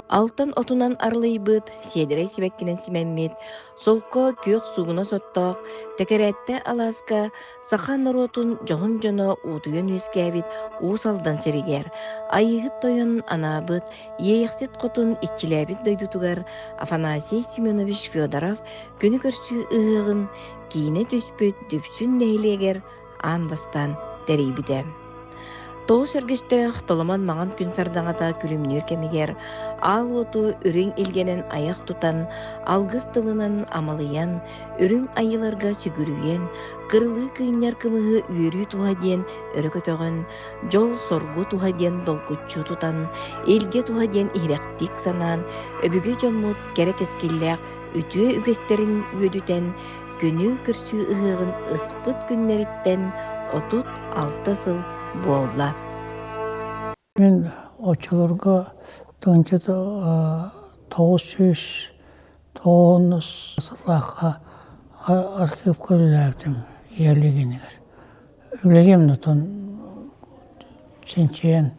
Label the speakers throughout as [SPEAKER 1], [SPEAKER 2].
[SPEAKER 1] Алтан отунан арылыйбыт, сиэдэрэй сибэккинэн симэммит, солко күөх суугуна соттоох, тэкэрээттэ алааска саха норуотун дьоһун дьоно уутуйан үөскээбит Уус Алдан сиригэр, Айыыһыт Тойон анаабыт Иэйэхсит Хотун иччилээбит дойдутугар Афанасий Семенович Федоров күнү көрсүү ыһыаҕын киинэ түспүт Дүпсүн нэһилиэгэр аан бастаан тэрийбитэ. Тоҕус өргөстөөх толомон маҥан күн сардаҥата күлүмнүүр кэмигэр аал уоту үрүҥ илгэнэн айах тутан, алгыс тылынан амалыйан, үрүҥ айыыларга сүгүрүйэн, кырылыы кыынньар кымыһы үөрүү туһа диэн өрө көтөҕөн, дьол-соргу туһа диэн долгуччу тутан, илгэ туһа диэн иһирэхтик санаан, өбүгэ дьоммут кэрэ кэскиллээх үтүө үгэстэрин үөдүтэн, күнү көрсүү ыһыаҕын ыспыт күннэриттэн 36 сыл буолла.
[SPEAKER 2] Мин оччолорго 1990 сыллаахха архивка үлэлээбитим Ялигинигэр. Үлэлиэм да чинчийэн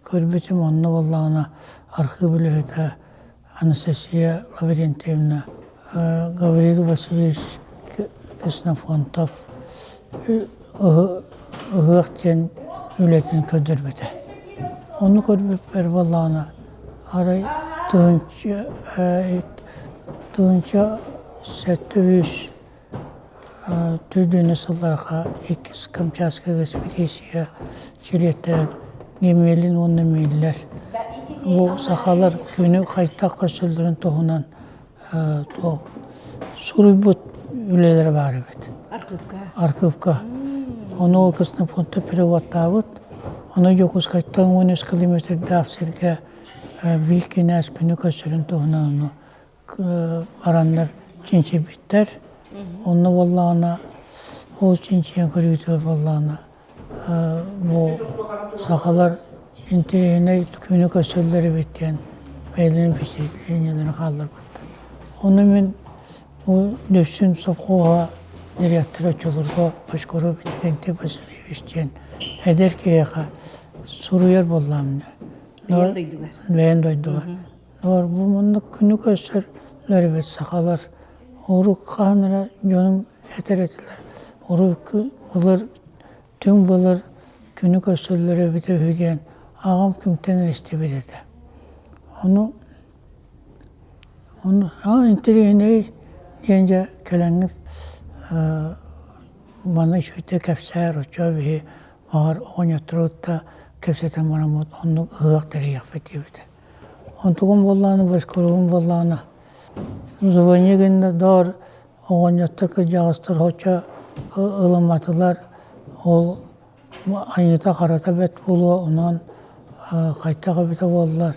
[SPEAKER 2] Көрбүтүм онно буоллаҕына архыып үлэһитэ Анастасия Лаврентьевна, Гаврил Васильевич Ксенофонтов ыһыах диэн үлэтин көрдөрбүтэ. Ону көрбүппэр буоллаҕына арай 1700 Төрдүнү сылларга иккис Камчатскай экспедиция чилиэттэрэ Немелин уонна Миллер бу сахалар күнү хайдах көрсөллөрүн туһунан туох суруйбут үлэлэрэ баар эбит.
[SPEAKER 1] Архыыпка.
[SPEAKER 2] Архыыпка. Ону Ксенофонтов переводтаабыт. Ону Дьокуускайтан 13 километрдаах сиргэ биир кинээс күнү көрсөрүн туһунан ону бараннар чинчийбиттэр. Онно буоллаҕына, ол чинчийэн көрүүтүгэр буоллаҕына, бу сахалар интэриэһинэй күнү көрсөллөр эбит диэн бэйэлэрин впечатлениеларын хаалларбыттар. Ону мин бу Дүпсүн совхоһа директора оччолорго Бочкарев Иннокентий Васильевич диэн эдэр киһиэхэ суруйар буоллаҕым.
[SPEAKER 1] Бэйэм дойдугар.
[SPEAKER 2] Бэйэм дойдугар. Бу маннык күнү көрсөр эбит сахалар урук хаһан эрэ дьонум этэр этилэр урук былыр түҥ былыр күнү көрсөллөр эбитэ үһү диэн аҕам күнтэн эрэ истибит этэ. Ону ону аа интэриэһинэй диэн дьэ кэлэҥҥит маны үчүгэйдик кэпсээр оччо биһи баҕар оҕонньоттору кытта кэпсэтэн бараммыт оннук ыһыах тэрийиэхпит диэбитэ. Онтугум буоллаҕына, бочкоругум буоллаҕына, звоню гынна доор оҕонньоттор кырдьаҕастар соччо ылымматылар, ол айыыта-харата бэрт буолуо, онон хайдах эбитэ буоллар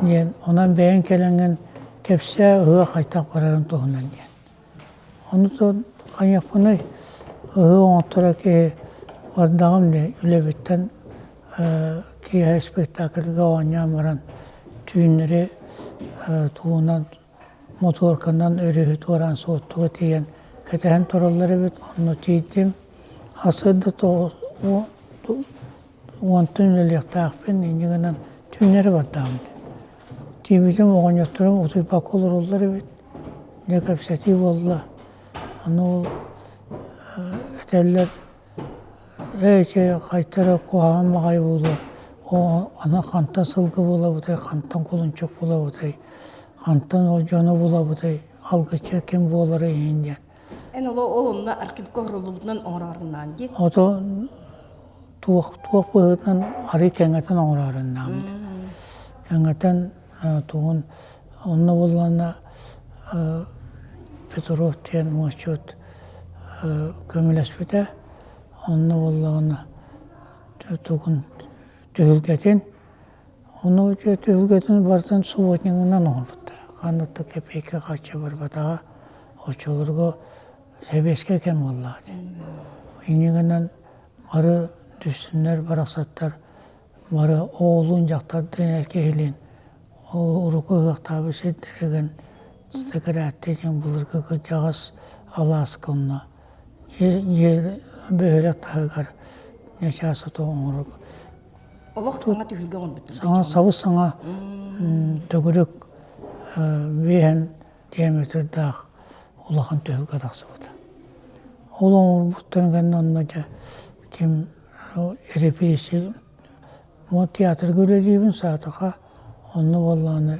[SPEAKER 2] диэн, онон бэйэҥ кэлэҥҥин кэпсээ ыһыах хайдах барарын туһунан диэн. Ону хайыахпыный, ыһыы оҥотторо киһи бардаҕым дии, үлэбиттэн киэһэ спектакльга оонньоон баран түүннэри тугунан мотуорканан өрүһү туораан Суоттуга тиийэн кэтэһэн тураллар эбит, онно тиийдим. Сарсыарда уонтан үлэлиэхтээхпин, инньэ гынан түүннэри бардаҕым дии. Тиийбитим оҕонньотторум утуйбакка олороллор эбит. Дьэ кэпсэтии буолла. Аны ол этэллэр Ээ ити хайта эрэ куһаҕан баҕайы буолуо, аны хантан сылгы булабытай, хантан кулунчук булабытай, хантан ол дьону булабытай, алгычча ким буоларый иһин диэн.
[SPEAKER 1] Эн ол ол онно архивка оһоруллубутунан оҥорооруннаан дии.
[SPEAKER 2] Ото туох туох быһыытынан арый кэҥэтэн оҥорооруннаам. Кэҥэтэн тугун онно булланна Петров диэн муосчут көмөлөспүтэ. Онно буоллаҕына тугун түһүлгэтин, ону түһүлгэтин барытын субботнигынан оҥорбуттара. Ханна да кэпиэйкэ харчы барбатаҕа. Оччолорго сэбиэскэй кэм буоллаҕа дии. Инньэ гынан бары дүссүннэр барахсаттар бары оҕолуун дьахтардыын эр киһилиин урукку ыһыахтаабыт сирдэригин сэкирээттии диэн былыргы кырдьаҕас алааска онно дьиэ бөһүөлэк таһыгар ньачаас ото оҥорор.
[SPEAKER 3] Олох саҥа түһүлгэ оҥорбуттар.
[SPEAKER 2] Саҥа сабыс-саҥа төгүрүк биэһэн диаметрдаах улахан түһүлгэ тахсыбыта. Ол оҥорбуттарын кэннэ онно дьэ ким репрессия театрга үлэлиибин саатаха онно буоллаҕына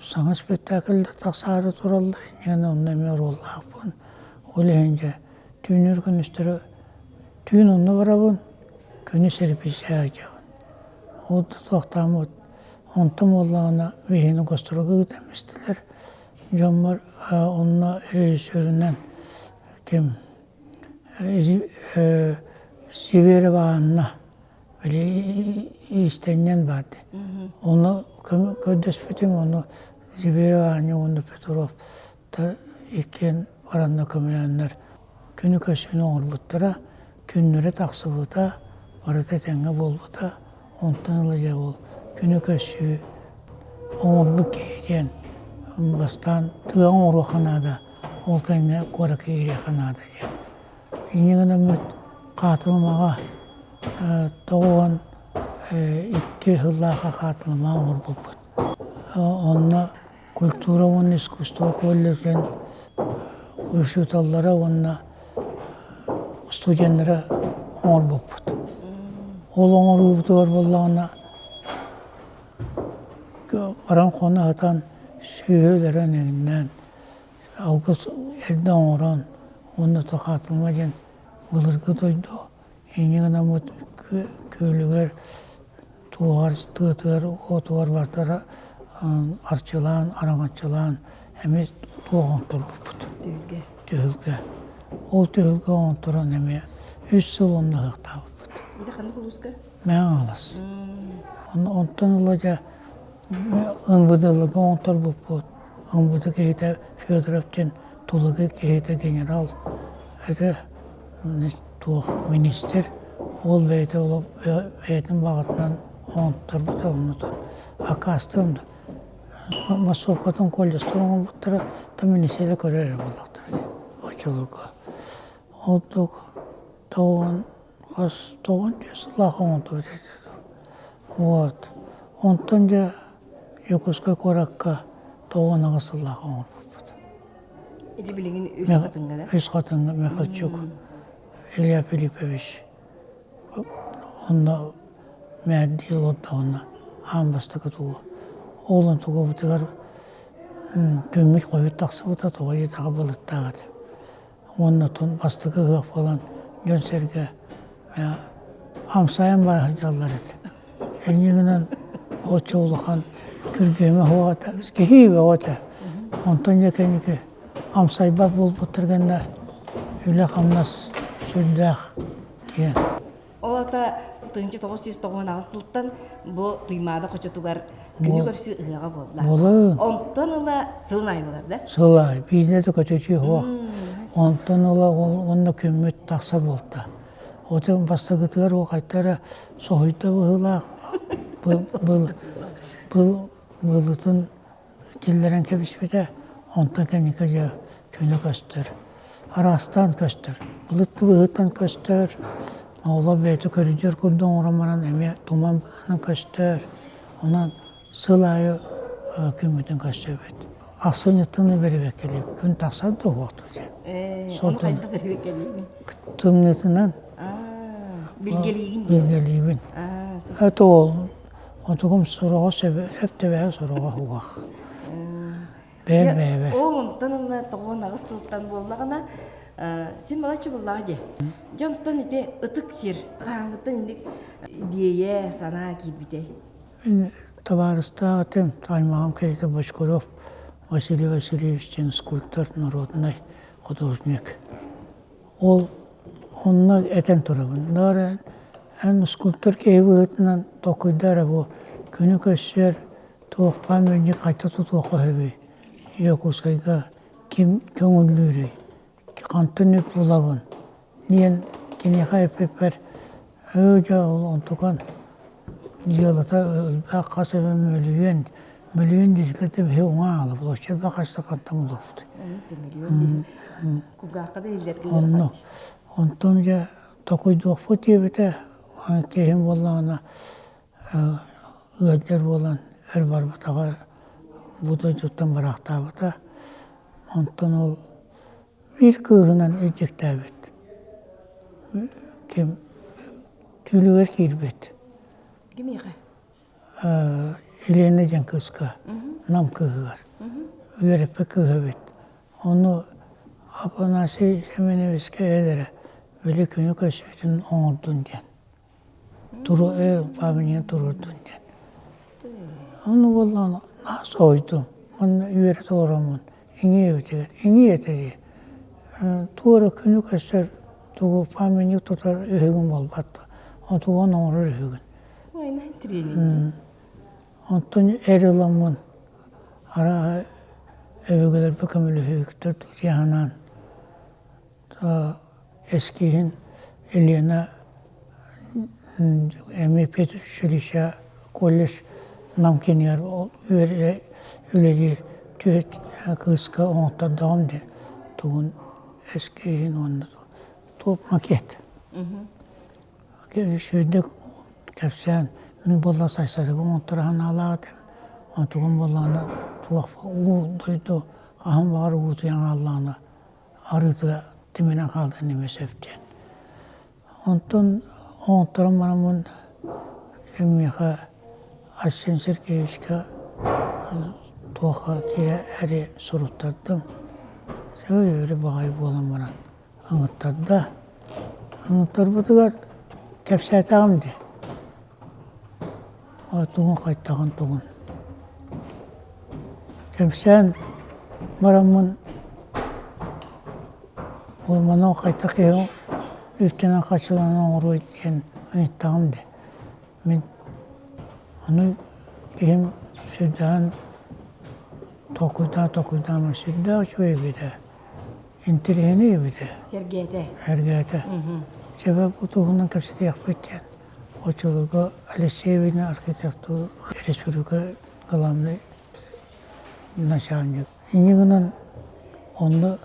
[SPEAKER 2] саҥа спектакльдар тахсаары тураллар инньэ онно эмиэ оруоллаахпын. Ол иһин дьэ түүнүр күнүстэри түүн онно барабын, күнүс репрессияҕа сылдьабын. Ол да туохтааммыт онтон буоллаҕына биһигини гостройга ыытан истилэр. Дьоммор онно режиссерунан ким Северова Анна били иистэнньэн баар дии. Ону көрдөспүтүм, ону Северова Аня уонна Петров иккиэн баранна көмөлөөннөр күнү көрсүүнү оҥорбуттара, күннэрэ тахсыбыта, барыта этэҥҥэ буолбута. Онтон ыла дьэ ол күнү көрсүү оҥорбут киһи диэн бастаан тыаҕа оҥоруохха наада, ол кэннэ куоракка киириэххэ наада диэн. Инньэ гынаммыт Хаатылымаҕа 92 сыллаахха Хаатылымаҕа оҥорбуппут. Онно культура уонна искусство колледжын учууталлара уонна студеннара оҥорбуппут. Ол оҥоруубутугар буоллаҕына баран хоно сытан сүөһүлэрин эҥиннээн алгыс эрдэ оҥорон уонна Тохаатыма диэн былыргы дойду инньэ гынаммыт күөлүгэр туоҕар тыатыгар уотугар бартара арчылаан араҥаччылаан эмиэ туох оҥорторбуппут
[SPEAKER 3] Түһүлгэ.
[SPEAKER 2] Түһүлгэ. Ол түһүлгэ оҥорторон эмиэ үс сыл онно ыһыахтаабыппыт.
[SPEAKER 3] Ити ханнык улууска?
[SPEAKER 2] Мэҥэ Хаҥалас. Онтон ыла дьэ НВД-ларга оҥорторбуппут. НВД киһитэ Федоров диэн Тулагы киһитэ генерал этэ туох министр ол бэйэтэ ол бэйэтин баҕатынан оҥотторбута оннута аккаастыам да массовкатын колледжтар оҥорбуттара то министиэрэ көрөр эрэ буоллахтара дии оччолорго ордук тоҕон хас тоҕон түөрт сыллаах оҥордубут этэ вот онтон дьэ Дьокуускай куоракка 98 сыллаах оҥорбуппут.
[SPEAKER 3] Ити билигин Үс Хатыҥҥа да?
[SPEAKER 2] Үс Хатыҥҥа Михальчук Илья Филиппович онно мээрдии олордоҕуна аан бастакы тугу ол онтугубутугар күммүт хойут тахсыбыта тоҕо диэтэххэ былыттаах этэ. Уонна оттон бастакы ыһыах буолан дьон-сэргэ амсайан бара сылдьаллар этэ. Инньэ гынан оччо улахан күргүөмэ суох этэ, киһи бөҕө этэ. Онтон дьэ кэнники амсайбат буолбуттар гэннэ үлэ-хамнас сүрдээх киэҥ.
[SPEAKER 3] Ол ата 1998 сылтан бу Туймаада хочотугар күнү көрсүү ыһыаҕа буолла.
[SPEAKER 2] Буолун.
[SPEAKER 3] Онтон ыла сылын аайы буолар да?
[SPEAKER 2] Сыл аайы. Биирдэ да көтүтүү суох. Онтон ыла ол уонна күммүт тахсар буолта. Отон бастакытыгар ол хайта эрэ соһуйда быһыылаах. Был был былытын киллэрэн кэбиспитэ, онтон кэнники дьэ күнэ көстөр. Араастаан көстөр. Былыт быһыытынан көстөр, оҕолор бэйэтэ көрүдүөр курдук оҥорон баран эмиэ туман быһыытынан көстөр. Онон сыл аайы күммүтүн көрсөбүт. Ахсынньыттан бэрэбиэркэлиибит. Күн тахсар да уһуохтуу диэн.
[SPEAKER 3] Ону хайдах бэрэбиэркэлиигин?
[SPEAKER 2] Тымныытынан.
[SPEAKER 3] Билгэлиигин
[SPEAKER 2] Билгэлиибин. Это ол Онтугум сороҕо сөп түбэһэ сороҕо уһуох. Бэйэм бэйэбэр.
[SPEAKER 3] Ол онтон ыла 98 сылтан буоллаҕына син балачча буоллаҕа дии. Дьэ онтон ити ытык сир хаһааҥҥыттан инник идиэйэ, санаа киирбитэй?
[SPEAKER 2] Мин табаарыстаах этим, аймаҕым киһитэ Бочкарев Василий Васильевич диэн скульптор, народнай художник. Ол онно этэн турабын. Доор эн скульптор киһи быһыытынан толкуйдаа эрэ бу күнү көрсүөр туохпаан мунньук хайта тутуохха сөбүй? Дьокуускайга ким көҥүллүүрүй? Хантан үп булабын? диэн киниэхэ эппиппэр Ыы дьэ ол онтукан дьыалата элбэх хас эмэ мөлүйүөн мөлүйүөн диэки биһи уҥа аҕалабыт оччо элбэх харчы хантан булуохпут
[SPEAKER 3] Кулгаахха да иһиллэргэ
[SPEAKER 2] Онно онтон дьэ токуйдуохпут диэбитэ. Киһим буоллаҕына ыалдьар буолан өр барбатаҕа, бу дойдуттан бараахтаабыта. Онтон ол биир кыыһынан илдьиктээбит. Ким түүлүгэр киирбит.
[SPEAKER 3] Кимиэхэ?
[SPEAKER 2] Елена диэн кыыска, Нам кыыһыгар. Үөрэппит кыыһа эбит. Ону Афанасий Семеновичка эһэлэрэ били күнү көрсүбүтүн оҥордун диэн. Туру памятнигын туруордун диэн. Ону буоллаҕына наһаа соһуйдум. Уонна үөрэтэ олороммун иҥиэ эбитигэр, иҥиэ этэ дии. Туора күнү көрсөр тугу памятник тутар үһүгүн буолбат дуо? Отугун оҥорор үһүгүн. Онтон эр ыламмын арааһа өбүгэлэрбит көмөлөһүүктэр дии санаан эскиһин Елена эмиэ педучилище колледж Нам киинигэр үлэлиир түөрт кыыска оҥоттордоҕум дии тугун эскиһин уонна туох макет Үчүгэйдик кэпсээн, мин буолла Сайсарыга оҥотторо санаалаах этим. Онтугум буоллаҕына туох уу дойду хаһан баҕар уутуйан хааллаҕына арыыта тимирэн хаалыан эмиэ сөп диэн. Онтон оҥотторон бараммын миэхэ Айсен Сергеевичка туохха киирээри суруттардым. Сөбүлүүр баҕайы буолан баран ыҥыттарда. Ыҥыттарбытыгар кэпсээтэҕим дии. Тугун хайтаҕын тугун. Кэпсээн бараммын манан хайдах киһи үптэнэн хачыланан оҥоруой диэн ыйыттаҕым дии. Мин ону киһим сүрдээҕин толкуйдаан толкуйдаан сүрдээх үчүгэй эбит ээ. Интэриэһинэй эбит ээ.
[SPEAKER 3] Сэргээтэ.
[SPEAKER 2] Сэргээтэ. Сөбө бу туһунан кэпсэтиэхпит диэн. Оччолорго Алексеевна архитектура республика главный начальник. Инньэ гынан онно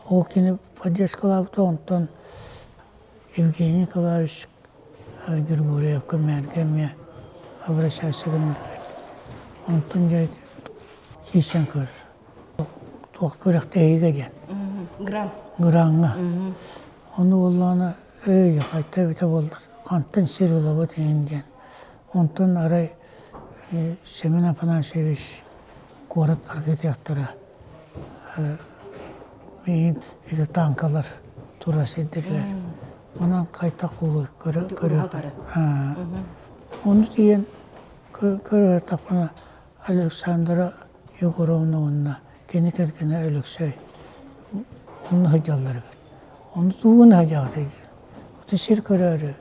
[SPEAKER 2] ол кини поддержкалаабыта онтон Евгений Николаевич Григорьевка мээргэ эмиэ обращайся гыммыппыт. Онтон дьэ киирсэн көр. Туох күрэхтэһиигэ диэн.
[SPEAKER 3] Грант.
[SPEAKER 2] Граҥҥа. Ону буоллаҕына өй хайта эбитэ буоллар хантан сир ылабыт иһин диэн. Онтон арай Семен Афанасьевич куорат архитектора миигин ити тааҥкалар турар сирдэригэр манан хайтах буолуой көрө көрө Ону тиийэн көрө Александра Егоровна уонна кини кэргэнэ Өлөксөй онно сылдьаллар эбит. Ону тугун сылдьаҕытый диэн. Ити сир көрөөрү,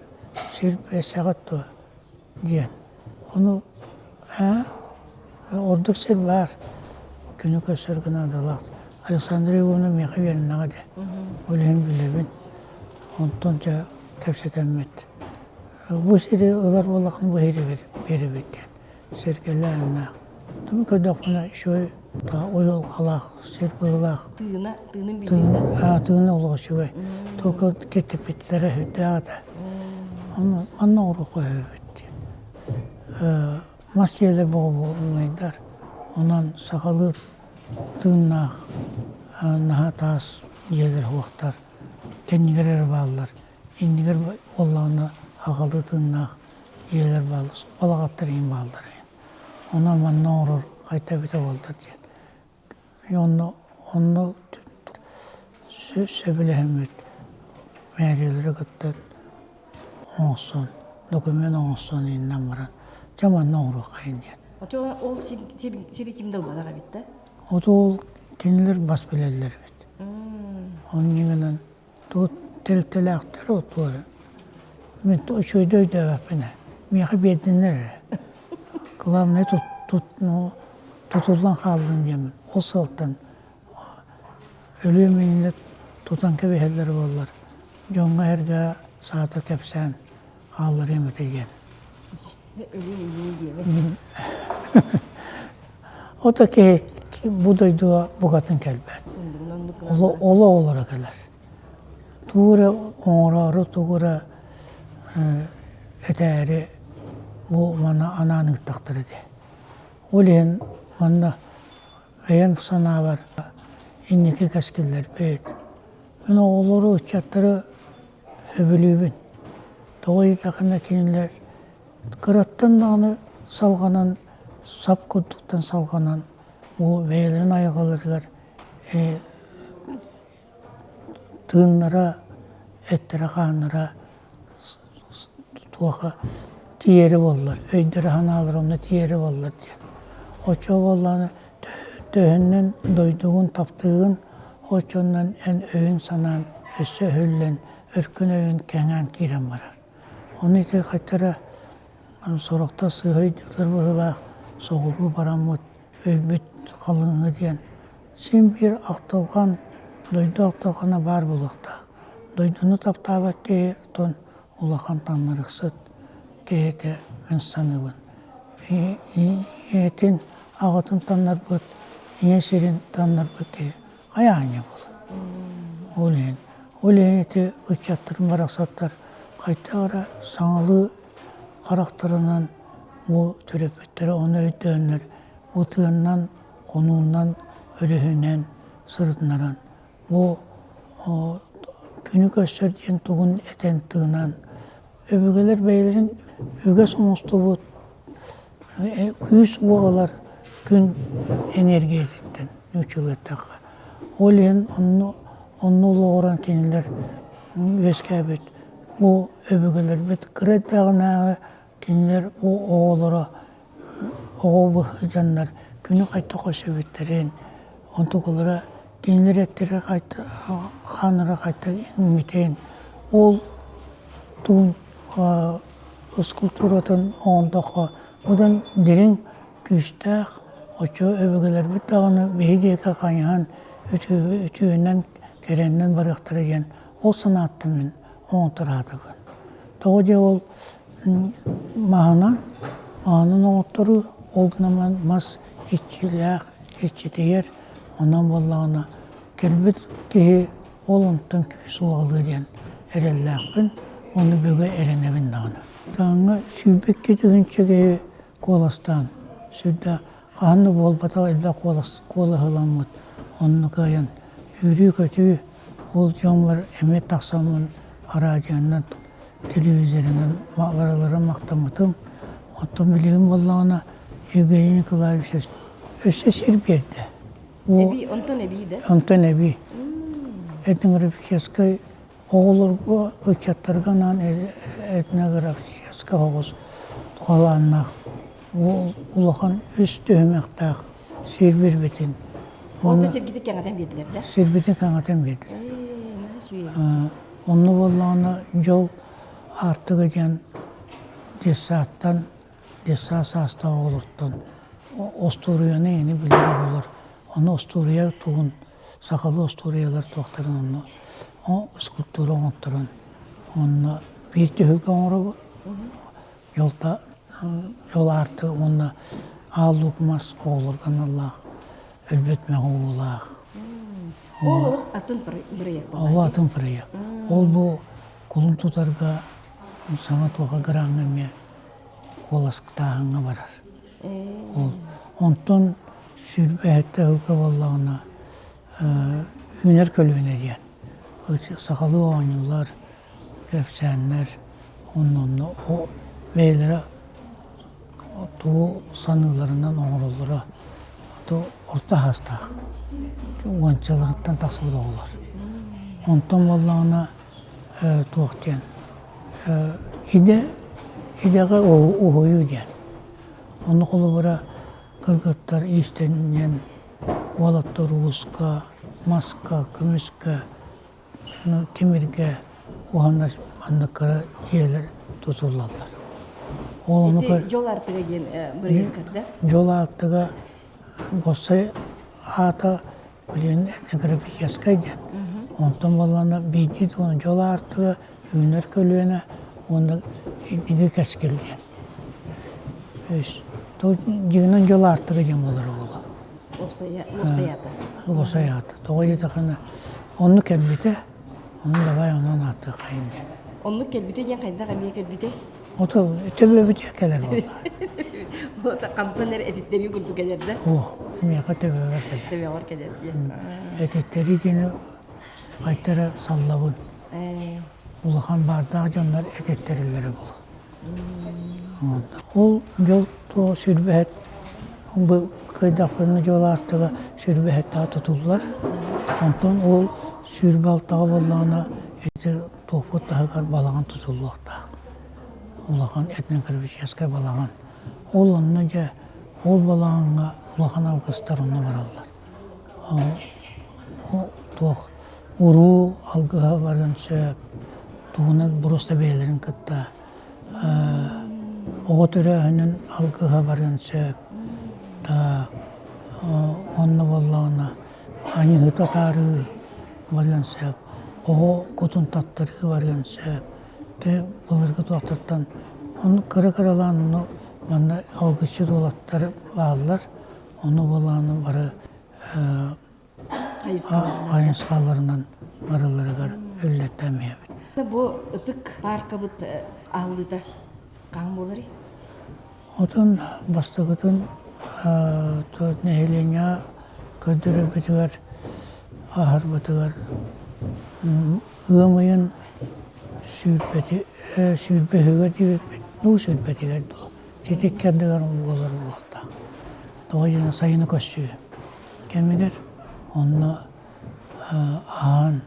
[SPEAKER 2] сир бэйсэҕит дуо диэн. Ону ээ ордук сир баар, күнү көрсөргө наадалаах. Александра Егоровна миэхэ үөрэннэҕэ дии. Ол иһин билэбин. Онтон дьэ кэпсэтэммит. Бу сири ылар буоллаххына бу сири биэрэбит диэн. Сэргэлээннээх. Туму көрдөхпүнэ үчүгэй уйулҕалаах, сир быһыылаах.
[SPEAKER 3] Тыына, тыынын билдиҥ
[SPEAKER 2] да? Тыына олох үчүгэй. Только кэтиппиттэрэ сүрдээх этэ. Ону манна оҥоруохха үһүбүт диэн. Мас дьиэлэр боҕобуонайдар. Онон сахалыы тыыннаах наһаа таас дьиэлэр суохтар. Кэннигэр эрэ бааллар. Иннигэр буоллаҕына аҕалыы тыыннаах ийэлэр бааллар, балаҕаттар иһин бааллар иһин. Онон манна оҥорор хайта эбитэ буоллар диэн. Онно онно сөбүлэһэммит мээрийэлэри кытта оҥостон, документ оҥостон иһиннэн баран, дьэ манна оҥоруоххайын диэн.
[SPEAKER 3] Очо ол сири ким да ылбатах эбит да?
[SPEAKER 2] Ото ол кинилэр бас билэллэр эбит. Онньугунан Тут тэрилтэлээхтэр отуора. Мин үчүгэйдик өйдөөбөппүн ээ. Миэхэ биэрдиннэр эрэ. Главное тут, тут, ну, тутуллан хааллын диэммин. Ол сыалтан өлүөм иннинэ тутан кэбиһэллэр буоллар, дьоҥҥо-сэргэҕэ саатар кэпсээн хаалларыам этэ диэн.
[SPEAKER 3] Өлүөм иннинэ диэмэ.
[SPEAKER 2] Ото киһи бу дойдуга букатын кэлбэт. Оло олоро кэлэр. Тугу эрэ оҥороору, тугу эрэ. этээри бу маны анаан ыыттахтара дии. Ол иһин манна бэйэм санаабар инники кэскиллэрбит. Мин оҕолору, ыччаттары сөбүлүүбүн. Тоҕо диэтэххинэ кинилэр кыраттан даҕаны салҕанан, сап курдуктан салҕанан бу бэйэлэрин айылҕаларыгар тыыннара, эттэрэ-хааннара туоха тиийэрэ буоллар, өйдөрө-санаалара онно тиийэрэ буоллар диэн. Оччо буоллаҕына төһөннөн дойдугун таптыыгын, оччонон эн өйүн-санаан өссө өһүллэн, өркөн өйүн кэҥээн киирэн барар. Ону ити хайтара сорохтор сыыһа өйдүүллэр быһыылаах, соҕуруу бараммыт өйбүт халыҥы диэн син биир ахтылҕан, дойду ахтылҕана баар буолуохтаах. Дойдуну таптаабат киһи оттон улахан таҥнарыхсыт киһитэ мин саныыбын. Ийэтин, аҕатын таннарбыт, ийэ сирин таннарбыт киһи хайа аанньа буолар. Ол иһин, ол иһин ити ыччаттарым барахсаттар хайдах эрэ саҥалыы харахтарынан бу төрөппүттэрэ ону өйдөөннөр бу тыаннан, хонуунан, өрүһүнэн сырытыннаран бу күнү көрсөр диэн тугун этэн тыынан өбүгэлэр бэйэлэрин үгэс оҥостубут күүс уох ылар күн энергиятыттан нууччалыаттахха ол иһин онно онно олоҕуран кинилэр үөскээбит бу өбүгэлэрбит кыра эрдэҕинээҕи кинилэр бу оҕолоро оҕо быһыытаннар күнү хайдах көрсүбүттэрин онтукалара кинилэр эттэрэ хааннара хайдах иҥмитин ол тугун скульптуратын оҥордоххо быдан дириҥ күүстээх оччо өбүгэлэрбит даҕаны биһи диэки хайыһан үтүөнэн кэрэннэн барыахтара диэн ол санааттан мин оҥоттораатыбын. Тоҕо диэ ол маһынан, маһынан оҥотторуу, ол гынан мас иччилээх, иччитийэр, онон буоллаҕына кэлбит киһи ол онтон күүс уоҕалыа диэн эрэллээхпин, ону бүгэ эрэнэбин даҕаны. Тааҥҥа 22 тыһыынча киһи куоластаан, сүрдээх хаһан да буолбатах элбэх куолас куолаһыламмыт, онно кыайан үөрүү-көтүү ол дьоммор эмиэ тахсаммын араадьыйанан, телевизорынан барыларын махтаммытым. Оттон билигин буоллаҕына Евгений Николаевич өссө сир биэрдэ.
[SPEAKER 3] Эбии, онтон эбии да?
[SPEAKER 2] Онтон эбии. Этнографическай Оҕолорго, ыччаттарга анаан этнографическай оҕус халааннаах улахан үс түһүмэхтээх сир биэрбитин
[SPEAKER 3] Ол да сиргитин кэҥэтэн биэрдилэр да?
[SPEAKER 2] Сирбитин кэҥэтэн биэрдилэр. Онно буоллаҕына дьол аартыга диэн детсадтан, детсад саастаах оҕолортон остуоруйаны ини билэр оҕолор ону остуоруйа тугун сахалыы остуоруйалар туохтарын онно скульптура оҥотторон онно биир түһүлгэ оҥоробут дьолта дьол аартыга уонна аал луук мас оҕолорго аналлаах өлбөт мэҕэ уулаах
[SPEAKER 3] Ол олох атын проект
[SPEAKER 2] Ол атын проект. Ол бу кулун тутарга саҥа туоха граҥҥа эмиэ куоластааһыҥҥа барар. Ол онтон сүүрбэһиттэ ыһылга буоллаҕына үүнэр көлүөнэ диэн сахалыы оонньуулар, кэпсээннэр уонна онно бэйэлэрэ тугу саныылларынан оҥороллоро орто аһаастаах уончаларыттан тахсыбыт оҕолор. Онтон буоллаҕына туох диэн идэ идэҕэ уһуйуу диэн. Онно холобура кыргыттар иистэнньэн уолаттар ууска, маска, көмүскэ, тимиргэ уһанар маннык кыра дьиэлэр тутуллаллар.
[SPEAKER 3] Ол ону Ити Дьол аартыга диэн бырайыаккар да?
[SPEAKER 2] Дьол аартыга уопсай аата билигин этнографическай диэн. Онтон буоллаҕына биирдии тугун дьол аартыга үүнэр көлүөнэ уонна инники кэскил диэн. Дьиҥинэн дьол аартыга диэн буолар буолуо.
[SPEAKER 3] Уопсай аата.
[SPEAKER 2] Уопсай аата. Тоҕо диэтэххинэ оннук кэлбитэ, ону давай онон ааттыаххайын диэн.
[SPEAKER 3] Оннук кэлбитэ диэн хайдах эмиэ кэлбитэй?
[SPEAKER 2] Ото төбөбүтүгэр кэлэр буолла.
[SPEAKER 3] Ото хантан эрэ этиттэрии курдук кэлэр да?
[SPEAKER 2] Оо, миэхэ төбөбөр кэлэр.
[SPEAKER 3] Төбөҕөр кэлэр диэн.
[SPEAKER 2] Этиттэрии диэни хайта эрэ саллабын. Улахан баардаах дьоннор этиттэрэллэрэ буолуо. Ол дьол туох сүүрбэһэт бу кыайдахпына дьол аартыга сүүрбэһэттээх тутуллар. Онтон ол 26-ҕа буоллаҕына ити туохпут таһыгар балаҕан тутуллуохтаах. Улахан этнографическай балаҕан. Ол онно дьэ ол балаҕаҥҥа улахан алгыстар онно бараллар. Туох уруу алгыһа барыан сөп, тугунан просто бэйэлэрин кытта оҕо төрөөһүнүн алгыһа барыан сөп. Онно буоллаҕына аньыыһыта атаарыы барыан сөп, оҕо кутун таттарыы барыан сөп. Тэ былыргы туохтартан ону кыра-кыралаан ону манна алгысчыт уолаттар бааллар. Ону буолааны бары хайысхаларынан барыларыгар үллэттэн иһэбит.
[SPEAKER 3] Бу ытык пааркабыт аһыллыыта хаһан буоларый?
[SPEAKER 2] Отон бастакытын нэһилиэнньэҕэ көрдөрөрбүтүгэр аһарбытыгар ыам ыйын сүүрбэһигэр диэбиппит, дуу сүүрбэтигэр дуу сити икки ардыгар буолар буолуохтаах. Тоҕо диэн сайыны көрсүү кэмигэр онно аһаан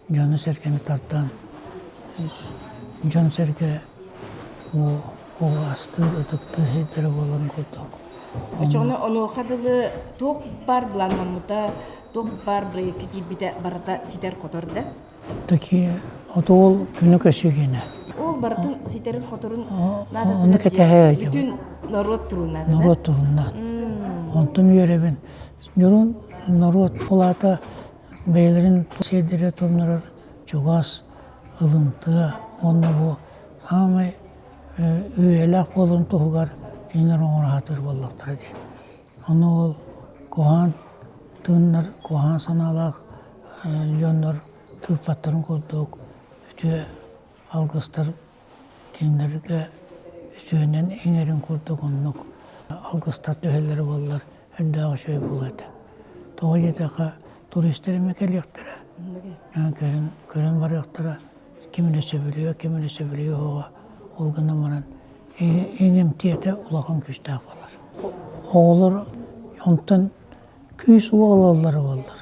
[SPEAKER 2] дьону-сэргэни тардан дьон-сэргэ астыыр, ытыктыыр сирдэрэ буоларын курдук.
[SPEAKER 3] Оччоҕуна онуоха дылы туох баар былааннаммыта, туох баар бырайыакка киирбитэ барыта ситэр-хотор да?
[SPEAKER 2] Такие вот ол күнү көсүгүнэ.
[SPEAKER 3] Ол барытын ситэрин-хоторун
[SPEAKER 2] Ону кэтэһэ
[SPEAKER 3] бүтүн норуот туруна.
[SPEAKER 2] Норуот туруна. Онтон үөрэбин. Дьорун норуот ол аата бэйэлэрин сиэрдэрэ тоннорор чугас, ылымтыа уонна бу саамай үйэлээх буоларын туһугар кинилэр оҥоро сатыыр буоллахтара дии. Ону ол куһаҕан тыыннар, куһаҕан санаалаах дьоннор тыыппаттарын курдук үтүө алгыстар кинилэргэ үтүөнэн иҥэрин курдук оннук алгыстар түһэллэрэ буоллар үрдээх үчүгэй буолуо этэ. Тоҕо диэтэххэ туристар эмиэ кэлиэхтэрэ, көрөн, көрөн барыахтара, ким эрэ сөбүлүө, ким эрэ сөбүлүө суоҕа. Ол гынан баран иҥэмтиэтэ улахан күүстээх буолар. Оҕолор онтон күүс-уох ылаллара буоллар,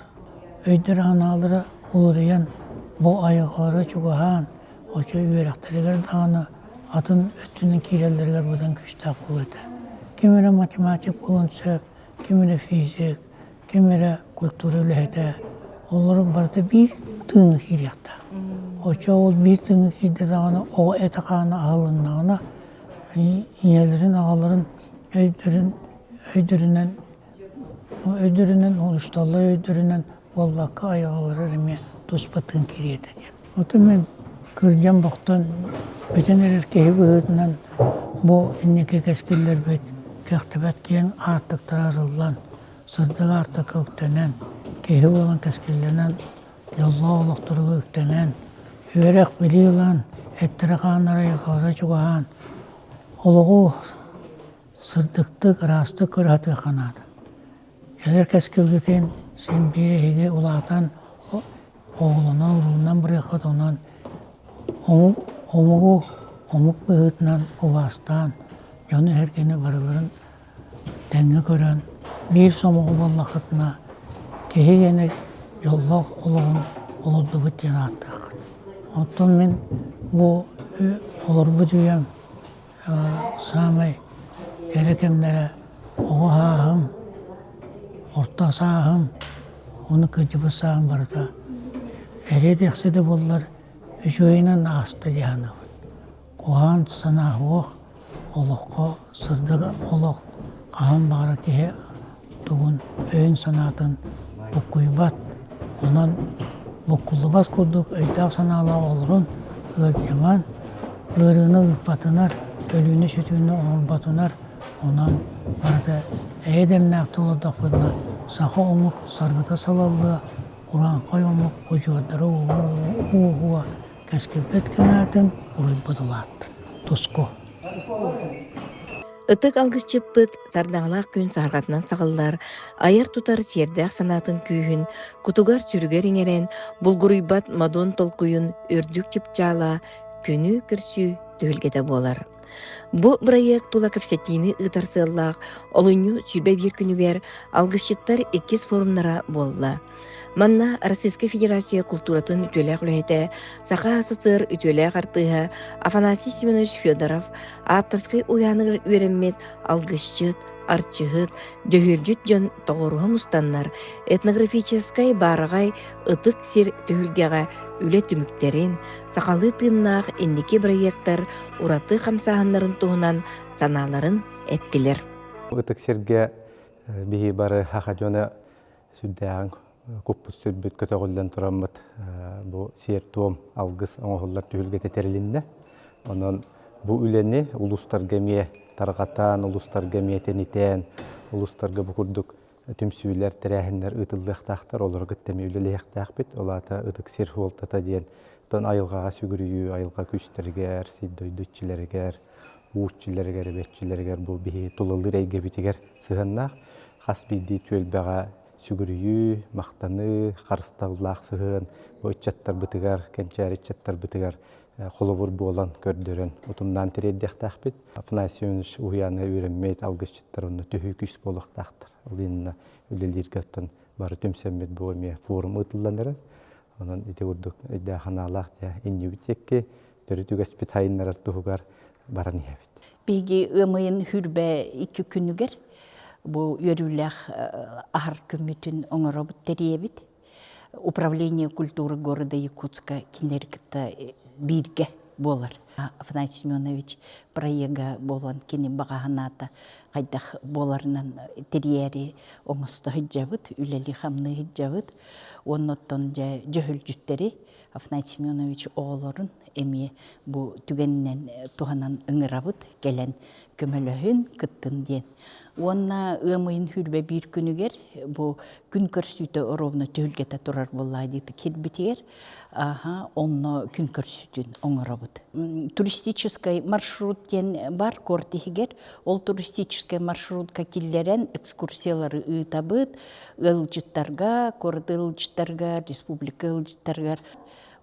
[SPEAKER 2] өйдөрө-санаалара уларыйан, бу айылҕалара чугаһаан, оччо үөрэхтэригэр даҕаны атын өттүнэн киирэллэригэр быдан күүстээх буолуо этэ. Ким эрэ математик буолуон сөп, ким эрэ физик, ким эрэ культура үлэһитэ. Олору барыта биир тыыҥҥа киириэхтээх. Оччо ол биир тыыҥҥа киирдэ даҕаны оҕо этэ-хаана аһылыннаҕына, ийэлэрин, аҕаларын өйдөрүн өйдөрүнэн Өйдөрүнэн олусталлар өйдөрүнэн буолбакка айылҕаларыгар эмиэ туспа тыын кириэтэ диэн. Оту мин кырдьан бохтон бүтэн эрэр киһи быһыытынан бу инники кэскиллэрбит кэхтибэт киэҥ аартыктара арыллан, сырдык аартыкка үктэнэн, киһи буолан кэскиллэнэн, дьоллоох олохторугар үктэнэн, үөрэх-билии ылан, эттэрэ-хааннара айылҕалара чугаһаан, олоҕу Сырдыктык, ыраастык көрө сатыахха наада. Кэлэр кэскилгитин син биир эһиги улаатан, оҕолонон, уруунан барыаххыт, онон омугу омук быһыытынан убаастаан, дьону-сэргэни барыларын тэҥҥэ көрөн, биир сомоҕо буоллаххытына, киһи гэнэ дьоллоох олоҕун олордубут диэн ааттыаххыт. Оттон мин бу олорбут үйэм Саамай кэрэ кэмнэрэ оҕо сааһым, орто сааһым уонна кырдьыбыт сааһым барыта эриэ-дэхси да буоллар үчүгэйинэн ааста дии саныыбын. Куһаҕан санаа суох, олоххо сырдык олох хаһан баҕарар киһи тугун өйүн-санаатын буккуйбат, онон буккуллубат курдук өйдөөх-санаалаах олорун, ыалдьыман, ыарыыны ыыппатынар, өлүүнү-сүтүүнү оҥорботунар, онон барыта эйэ-дэмнээхтик олордохпутуна саха омук саргыта салаллыа, урааҥхай омук удьуордара ууһуо, кэскилбит кэҥээтин, уруйбут улааттын. Туску.
[SPEAKER 3] Туску.
[SPEAKER 1] Ытык алгысчыппыт сардаҥалаах күн саһарҕатынан саҕыллар, айар-тутар сиэрдээх санаатын күүһүн кутугар-сүрүгэр иҥэрэн, булгуруйбат модун толкуйун үрдүк чыпчаала күнү көрсүү түһүлгэтэ буолар. Бу бырайыак тула кэпсэтиини ыытар сыаллаах олунньу 21 күнүгэр алгысчыттар иккис форумнара буолла. Манна Российскай Федерация култууратын үтүөлээх үлэһитэ, Саха СССР үтүөлээх артыыһа Афанасий Семенович Федоров ааптарскай уйааныгар үөрэммит алгысчыт, арчыһыт, дьөһүөлдьүт дьон тоҕуоруһа мустаннар этнографическай баараҕай ытык сир түһүлгэҕэ үлэ түмүктэрин, сахалыы тыыннаах инники бырайыактар ураты хамсааһыннарын туһунан санааларын эттилэр.
[SPEAKER 4] Ытык сиргэ биһи бары саха дьоно сүрдээҕин куппут-сүрбүт көтөҕүллэн тураммыт бу сиэр-туом алгыс оҥоһуллар түһүлгэтэ тэрилиннэ. Онон бу үлэни улуустарга эмиэ тарҕатан, улуустарга эмиэ тэнитэн, улуустарга бу курдук түмсүүлэр, тэрээһиннэр ыытыллыахтаахтар, олору кытта эмиэ үлэлэһиэхтээхпит. Ол аата ытык сир суолтата диэн оттон айылҕаҕа сүгүрүйүү, айылҕа күүстэригэр, сир-дойду иччилэригэр, уу иччилэригэр, эбэччилэригэр бу биһиги тулалыыр эйгэбитигэр сыһыаннаах. Хас биирдии түөлбэҕэ сүгүрүйүү, махтаныы, харыстабыллаах сыһыан бу ыччаттарбытыгар, кэнчээри ыччаттарбытыгар холобур буолан көрдөрөн утумнаан тириэрдиэхтээхпит. Афанасий Иванович уһуйааныгар үөрэммит алгысчыттар онно төһүү күүс буолуохтаахтар. Ол иннинэ үлэлииргэ оттон бары түмсэммит бу эмиэ форум ыытыллан эрэр. Онон ити курдук өйдөөх-санаалаах дьэ иннибит диэки төрүт үгэспит сайыннарар туһугар баран иһэбит.
[SPEAKER 5] Биһиги ыам ыйын хүрбэ икки күнүгэр бу үөрүүлээх аһар күммүтүн оҥоробут тэрийэбит. Управление культуры города Якутска кинилэри кытта бииргэ буолар. Афанасий Семенович проега буолан кини баҕа санаата хайдах буоларынан тэрийээри оҥосто сылдьабыт, үлэлии-хамныы сылдьабыт. Уонна оттон дьэ дьөһүлдьүттэри Афанасий Семенович оҕолорун эмиэ бу түгэнинэн туһанан ыҥырабыт, кэлэн көмөлөһүн, кыттын диэн. Уонна ыам ыйын сүүрбэ биир күнүгэр бу күн көрсүүтэ оруобуна түһүлгэтэ турар буоллаа диэтик киирбитигэр, аха, онно күн көрсүүтүн оҥоробут. Туристическай маршрут диэн бар куорат иһигэр. Ол туристическай маршрутка киллэрэн экскурсиялары ыытабыт, ыалдьыттарга, куорат ыалдьыттарыгар, республика ыалдьыттарыгар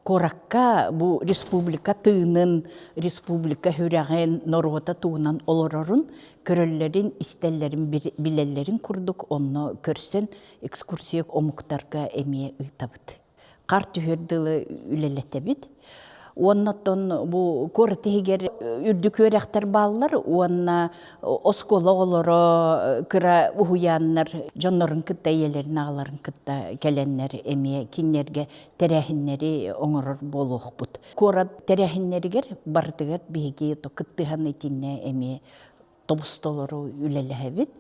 [SPEAKER 5] куоракка бу республика тыынын, республика сүрэҕин, норуота тугунан олорорун көрөллөрүн, истэллэрин, билэллэрин курдук онно көрсөн экскурсия омуктарга эмиэ ыытабыт. Хар түһүөр дылы үлэлэтэбит. Уонна оттон бу куорат иһигэр үрдүк үөрэхтэр бааллар уонна оскуола оҕолоро кыра уһуйааннар дьоннорун кытта ийэлэрин аҕаларын кытта кэлэннэр эмиэ кинилэргэ тэрээһиннэри оҥорор буолуохпут. Куорат тэрээһиннэригэр барытыгар биһиги кыттыһан итиннэ эмиэ тобус-толору үлэлэһэбит.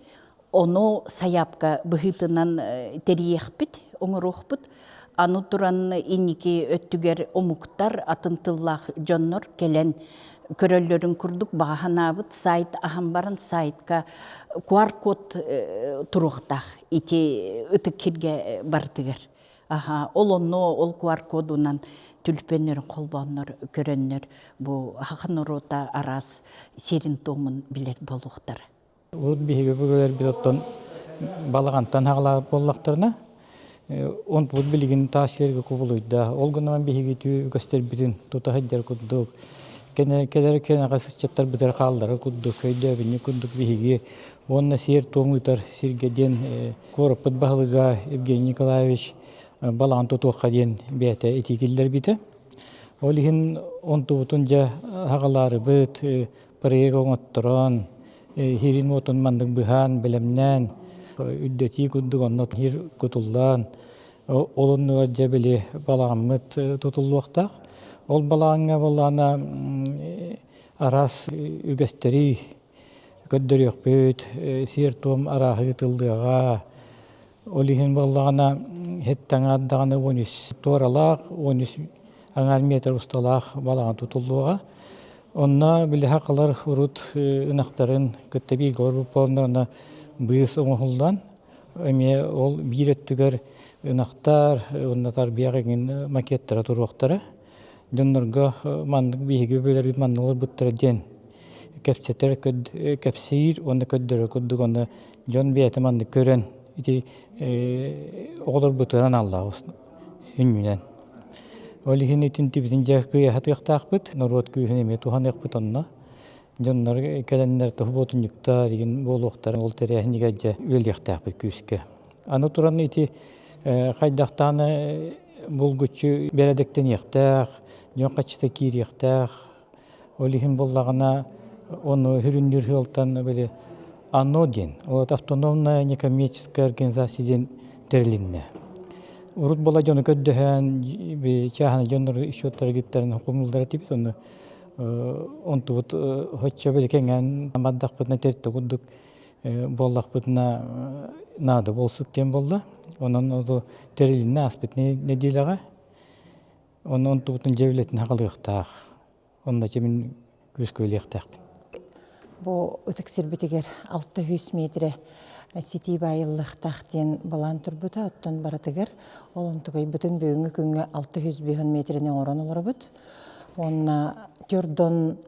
[SPEAKER 5] Ону сайаапка быһыытынан тэрийиэхпит, оҥоруохпут. Аны туран инники өттүгэр омуктар, атын тыллаах дьоннор кэлэн көрөллөрүн курдук баҕа санаабыт сайт аһан баран сайтка QR-код туруохтаах ити ытык сиргэ барытыгар. Аха, ол онно ол QR-кодунан түлпөннөрүн холбооннор көрөннөр бу саха норуота араас сиэрин-туомун билэр буолуохтара.
[SPEAKER 6] Урут биһиги өбүгэлэрбит оттон балаҕантан хаҕалаабыт буоллахтарына, онтубут билигин таас сиэргэ кубулуйда. Ол гынан биһиги түү үгэстэрбитин тута сылдьар курдук, кэлэр кэнэҕэс ыччаттарбытыгар хаалларар курдук, өйдөөбүнньүк курдук биһиги уонна сиэр-туом ыытар сиргэ диэн Куораппыт баһылыга Евгений Николаевич балаҕан тутуохха диэн бэйэтэ этии киллэрбитэ. Ол иһин онтубутун дьэ аҕалаарыбыт, проект оҥотторон, иһирин уотун маннык быһаан, бэлэмнээн, үрдэтии курдук онно иһир кутуллаан, ол оннугар дьэ били балаҕаммыт тутуллуохтаах. Ол балаҕаҥҥа буоллаҕына араас үгэстэри көрдөрүөхпүт, сиэр-туом арааһы ыытыллыаҕа. Ол иһин буоллаҕына, иһиттэн аҥаардаҕына 13 туоралаах, 13 аҥаар метр усталаах балаҕан тутуллуоҕа. Онно били сахалар урут ынахтарын кытта бииргэ олорбут буоланнар, быыс оҥоһуллан, эмиэ ол биир өттүгэр ынахтар уонна тарбыйах эҥин макеттара туруохтара. Дьоннорго маннык биһиги өбүгэлэрбит маннык олорбуттара диэн. кэпсэтэр, кэпсиир уонна көрдөрөр курдук онно дьон бэйэтэ маннык көрөн ити оҕолорбутугар аналлаах сүнньүнэн. Ол иһин итинтибитин дьэ кыайа сатыахтаахпыт, норуот күүһүн эмиэ туһаныахпыт онно. Дьоннор кэлэннэр тоһу-буотунньуктар игин буолуохтара ол тэрээһинигэр дьэ үлэлиэхтээхпит күүскэ. Аны туран ити хайдахтааны булгуччу бэрэдэктэниэхтээх, дьон хаччыта киириэхтээх. Ол иһин буоллаҕына ону сүрүннүүр сыалтан били АНО диэн, ол автономная некоммерческая организация диэн тэрилиннэ. Урут була дьону көрдөһөн, чааһынай дьоннору счеттара гиттарын хомуллара этибит, ону онтубут оччо били кэҥээн бардахпытына тэрилтэ курдук буоллахпытына наада буолсук диэн буолла. Онон ол тэрилиннэ ааспыт нэдиэлэҕэ. Онон онтубутун дьэ үлэтин хаҕалыахтаах. Онно дьэ мин күүскэ үлэлиэхтээхпин.
[SPEAKER 7] Бу ытык сирбитигэр 600 метрэ ситии баайыллыахтаах диэн былаан турбута. Оттон барытыгар ол онтукайбытын бүгүҥҥү күҥҥэ 605 метрини оҥорон олоробут. Уонна төрдон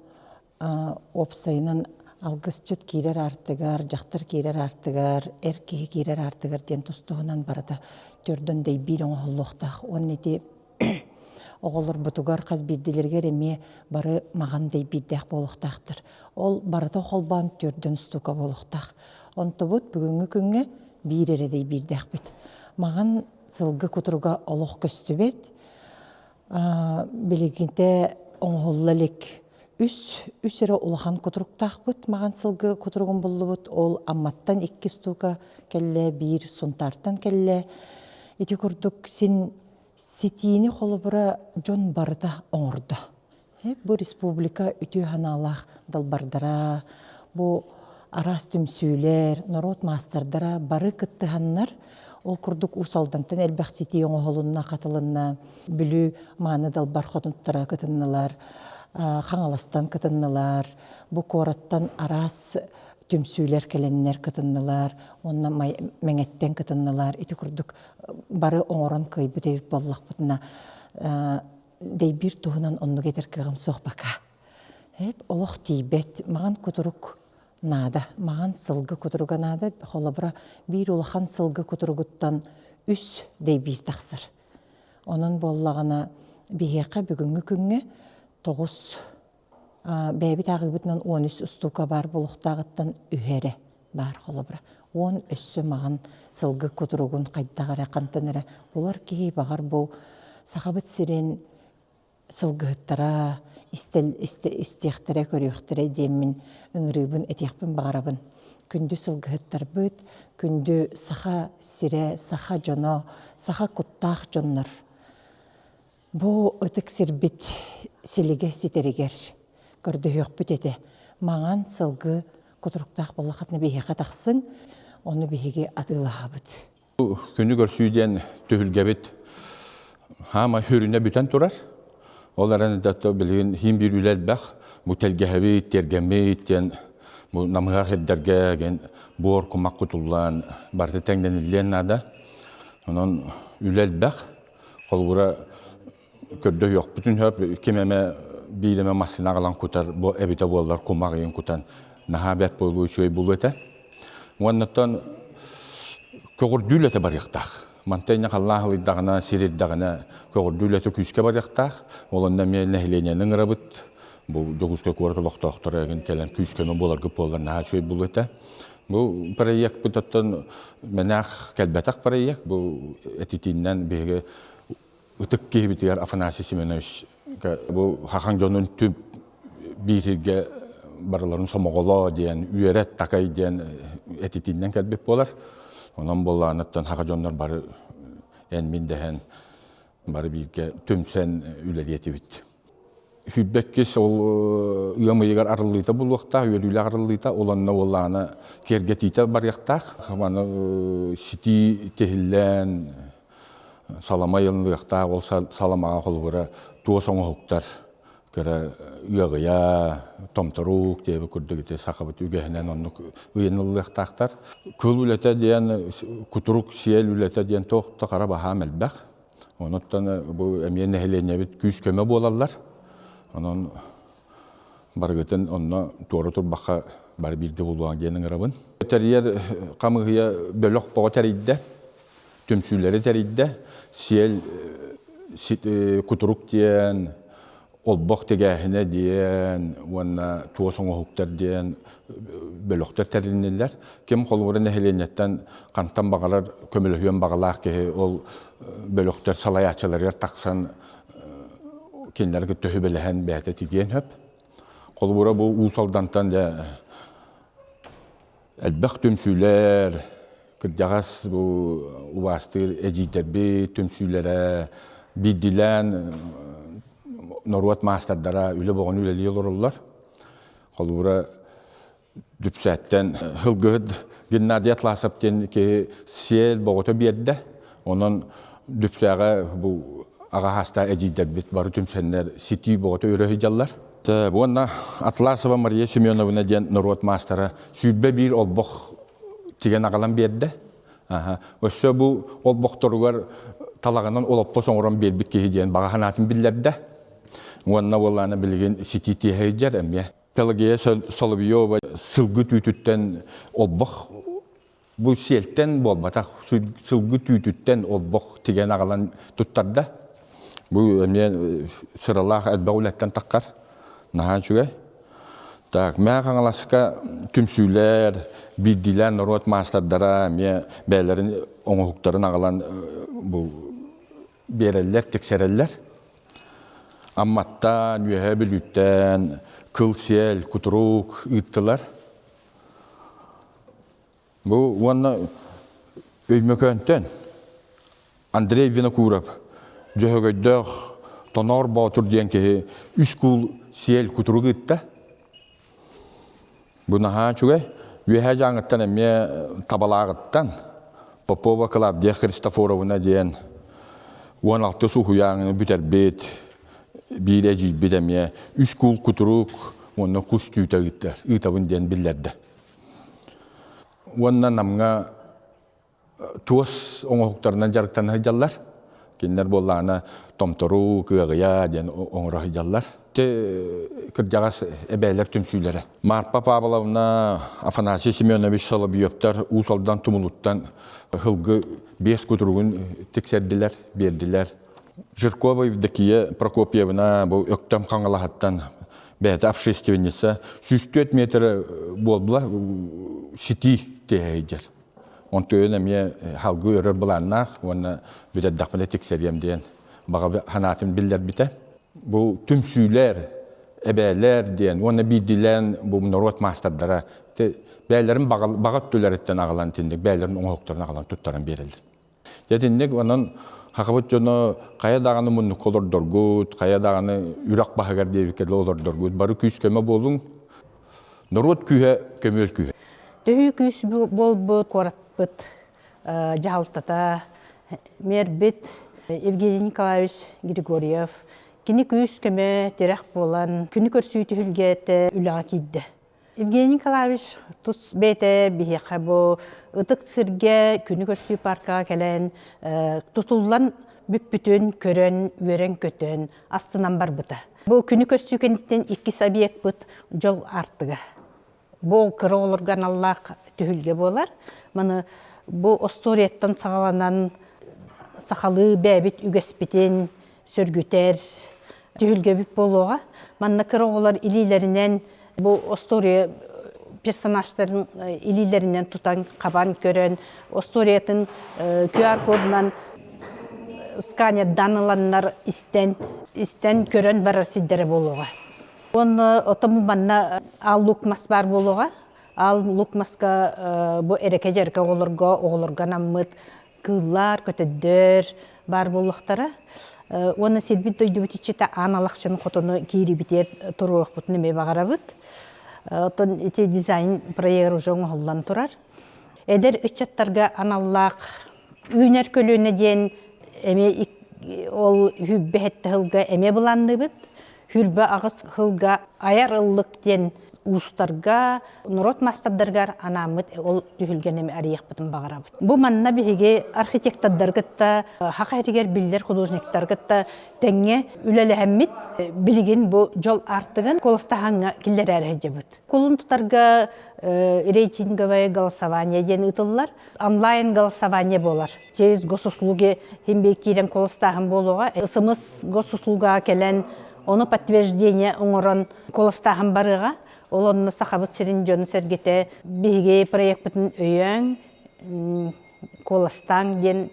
[SPEAKER 7] уопсайынан алгысчыт киирэр аартыгар, дьахтар киирэр аартыгар, эр киһи киирэр аартыгар диэн тус-туһунан барыта төрдөн дэйбиир оҥоһуллуохтаах. Уонна ити оҕолорбутугар хас биирдилэригэр эмиэ бары маҕан дэйбиирдээх буолуохтаахтар. Ол барыта холбоон төрдөн устуука буолуохтаах. Онтубут бүгүҥҥү күҥҥэ биир эрэ дэйбиирдээхпит. Маҕан сылгы кутуруга олох көстүбэт. Билигинтэ оҥоһулла илик үс, үс эрэ улахан кутуруктаахпыт маҕан сылгы кутуругун буллубут. Ол Амматтан икки стука кэллэ, биир Сунтаартан кэллэ. Ити курдук син ситиини холобура дьон барыта оҥордо. Бу республика үтүө санаалаах далбардара, бу араас түмсүүлэр, норуот маастардара бары кыттыһаннар, ол курдук Уус Алдантан элбэх ситии оҥоһулунна, хатылынна. Бүлүү мааны далбар хотуттара кытыннылар, Хаҥаластан кытыннылар, бу куораттан араас түмсүүлэр кэлэннэр кытыннылар уонна Мэҥэттэн кытыннылар. Ити курдук бары оҥорон кыайбыт эбит буоллахпытына дэйбиир туһунан оннук этэр кыаҕым суох бака. Эп олох тиийбэт, маҕан кутурук наада, маҕан сылгы кутуруга наада. Холобура, биир улахан сылгы кутуругуттан үс дэйбиир тахсар. Онон буоллаҕына, биһиэхэ бүгүҥҥү күҥҥэ тоҕус бэйэбит ааҕыыбытынан 13 устуука баар буолуохтааҕыттан үһэ эрэ баар холобура. Уон өссө маҕан сылгы кутуругун хайдах эрэ хантан эрэ булар киһи баҕар бу Сахабыт сирин сылгыһыттара истиэхтэрэ, көрүөхтэрэ диэммин ыҥырыыбын этиэхпин баҕарабын. Күндү сылгыһыттарбыт, күндү саха сирэ, саха дьоно, саха куттаах дьоннор. Бу ытык сирбит силигэ ситэригэр көрдөһүөхпүт этэ. Маҥан сылгы кутуруктаах буоллаххытына биһиэхэ тахсыҥ, ону биһиги атыылаһабыт.
[SPEAKER 8] Күнү көрсүү диэн түһүлгэбит хаама хүрүнэ бүтэн турар. Ол эрэн билигин хим биир үлэ элбэх. Бу тэлгэһэбит, тиэргэммит диэн бу намыһах сирдэргэ ген буор кумах кутуллан барыта тэҥнэниллиэн наада. Онон үлэ элбэх. Холобура, көрдөһүөхпүтүн сөп, ким эмэ биир эмэ массыына аҕалан кутар бу эбитэ буоллар кумах ыйын кутан наһаа бэрт буолуо, үчүгэй буолуо этэ. Уоннаттан көҕүрдүү үлэтэ барыахтаах. Мантан инньэ халлаан халыйдаҕына, сир ирдэҕинэ көҕүрдүү үлэтэ күүскэ барыахтаах. Ол онно эмиэ нэһилиэнньэни ыҥырабыт. Бу Дьокуускай куорат олохтоохторо эҥин кэлэн күүс-көмө буоларгыт буоллар наһаа үчүгэй буолуо этэ. Бу проекпыт оттон мэнээх кэлбэтэх проект. Бу этитииннэн биһиги ытык киһибитигэр Афанасий Семенович бу хахан дьонун түп бииргэ барыларын сомоҕолоо диэн үөрэт такай диэн этитииннэн кэлбит буолар. Онон буоллаҕыттан хаха дьоннор бары эн-мин дэһэн бары бииргэ түмсэн үлэлиэтибит. Сүүрбэккис ол ыам ыйыгар арыллыыта булуохтаах, үөрүүлээх арыллыыта, ол онно уоллаана киэргэтиитэ барыахтаах. Маны ситии тиһиллэн салама ыйыллыахтаах, ол саламаҕа холобура туос оҥоһуктар кыра ыаҕыйа, томторук диэбит курдук ити сахабыт үгэһинэн оннук ыйаныллыахтаахтар. Кыл үлэтэ диэн, кутурук сиэл үлэтэ диэн туох да хара баһаам элбэх. Онуттан бу эмиэ нэһилиэнньэбит күүс-көмө буолаллар. Онон Барыгытын онно туора турбахха бары бииргэ буолуоҕа диэн ыҥырабын. Тэрийэр хамыыһыйа бөлөх боҕо тэрийдэ, түмсүүлэри тэрийдэ, сиэл кутурук диэн, олбох тигээһинэ диэн уонна туос оҥоһуктар диэн бөлөхтөр тэрилиннилэр. Ким холобура нэһилиэнньэттэн хантан баҕарар көмөлөһүөн баҕалаах киһи ол бөлөхтөр салайааччыларыгар тахсан кинилэри кытта сүбэлэһэн бэйэтэ тигиэн сөп. Холобура бу Уус Алдантан дьэ элбэх түмсүүлэр, кырдьаҕас бу убаастыыр эдьиийдэрбит түмсүүлэрэ биирдиилээн норуот маастардара үлэ боҕону үлэлии олороллор. Холобура Дүпсээттэн Һылгыһыт Геннадий Атласов диэн киһи сиэл боҕото биэрдэ. Онон Дүпсээҕэ бу аҕа хаастаах эдьиийдэрбит бары түмсэннэр ситии боҕото өрө сылдьаллар. Уонна Атласова Мария Семеновна диэн норуот маастара 21 олбох тигэн аҕалан биэрдэ. Өссө бу олбохторугар талаҕынан олоппос оҥорон биэрбит киһи диэн баҕа санаатын биллэрдэ. Уонна уоллаана билигин ситии тиэһэ сылдьар эмиэ. Пелагея Соловьева сылгы түүтүттэн олбох бу сиэлтэн буолбатах сылгы түүтүттэн олбох тигэн аҕалан туттарда. Бу эмиэ сыралаах элбэх үлэттэн таххар. Наһаа үчүгэй. Так, Мэҥэ Хаҥаласка түмсүүлэр, биирдиилээн норуот маастардара эмиэ бэйэлэрин оҥоһуктарын аҕалан бу биэрэллэр, тиксэрэллэр. Амматтан, Үөһээ Бүлүүттэн кыл-сиэл, кутурук ыыттылар. Бу уонна Өймөкөөнтөн Андрей Винокуров Дьөһөгөйдөөх Тоноор Боотур диэн киһи үс куул сиэл кутурук ыытта. Бу наһаа үчүгэй. Үөһээ Дьааҥыттан эмиэ Табалааҕыттан Попова Клавдия Христофоровна диэн 16 уһуйааҥҥы бүтэрбит биир эдьиийбит эмиэ үс куул кутурук уонна кус түүтэ ыыттар, ыытабын диэн биллэрдэ. Уонна Намҥа туос оҥоһуктарынан дьарыктана сылдьаллар. Кинилэр буоллаҕына томтору, кыаҕыйа диэн оҥоро сылдьаллар. Кырдьаҕас эбээлэр түмсүүлэрэ. Марпа Павловна, Афанасий Семенович Соловьевтар Уус Алдан тумулуттан һылгы биэс кутуругун тиксэрдилэр, биэрдилэр. Жиркова Евдокия Прокопьевна бу Өктөм Хаҥалаһыттан бэйэтэ общественница 104 метр буолла ситии тиэһэйдэр. Онтуйан эмиэ халгы өрөр былааннаах уонна бүтэрдэхпинэ тиксэриэм диэн баҕа санаатын биллэрбитэ. Бу түмсүүлэр, эбээлэр диэн уонна биирдиилээн бу норуот маастардара бэйэлэрин баҕа өттүлэриттэн аҕалан итинник бэйэлэрин оҥоһуктарын аҕалан туттаран биэрэллэр. Дьэ итинник онон хахабыт дьоно хайа даҕаны муннукка олордоргут, хайа даҕаны үрэх баһыгар диэбиккэ дылы олордоргут, бары күүс-көмө буолуҥ. Норуот күүһэ, көмүөл күүһэ.
[SPEAKER 9] Төһүү күүс буолбут куораппыт дьаһалтата, мэрбит Евгений Николаевич Григорьев кини күүс-көмө тирэх буолан күнү көрсүү түһүлгэтэ үлэҕэ киирдэ. Евгений Николаевич тус бэйэтэ биһиэхэ бу ытык сиргэ күнү көрсүү паркаҕа кэлэн тутуллан бүппүтүн көрөн, үөрэн-көтөн, астынан барбыта. Бу күнү көрсүү кэнниттэн иккис объекпыт дьол аартыга. Бу кыра оҕолорго аналлаах түһүлгэ буолар. Маны бу остуоруйаттан саҕаланан сахалыы бэйэбит үгэспитин сөргүтэр түһүлгэбит буолуоҕа. Манна кыра оҕолор илиилэринэн бу остуоруйа персонажтарын илиилэринэн тутан, хабан көрөн, остуоруйатын QR-кодунан сканердан ыланнар истэн, истэн көрөн барар сирдэрэ буолуоҕа. Уонна оттон манна аал лук мас баар буолуоҕа. Аал лук маска бу эрэкэ-дьэркэ оҕолорго, оҕолорго анаммыт кыыллар, көтөрдөр баар буолуохтара. Уонна сирбит дойдубут иччитэ аан алахчын хотону киирибитигэр туруохпутун эмиэ баҕарабыт. Оттон ити дизайн проект уже оҥоһуллан турар. Эдэр ыччаттарга аналлаах үүнэр көлүөнэ диэн эмиэ ол сүүрбэ сэттэ сылга эмиэ былаанныыбыт. 28 сылга айар ыллык диэн. уустарга, норуот маастардарыгар анааммыт ол түһүлгэни арыйыахпытын баҕарабыт. Бу манна биһиги архитектордар кытта, саха сиригэр биллэр художниктар кытта тэҥҥэ үлэлэһэммит, билигин бу дьол аартыгын куоластааһыҥҥа киллэрээри сылдьабыт. Кулун тутарга рейтинговое голосование диэн ыытыллар. Онлайн голосование буолар. Через госуслуги хим биир киирэн куоластааһын буолуоҕа. СМС госуслугаҕа кэлэн ону подтверждение оҥорон куоластааһын барыаҕа. Ол онно Сахабыт сирин дьоно-сэргэтэ биһиги проекпытын өйөөҥ, куоластааҥ диэн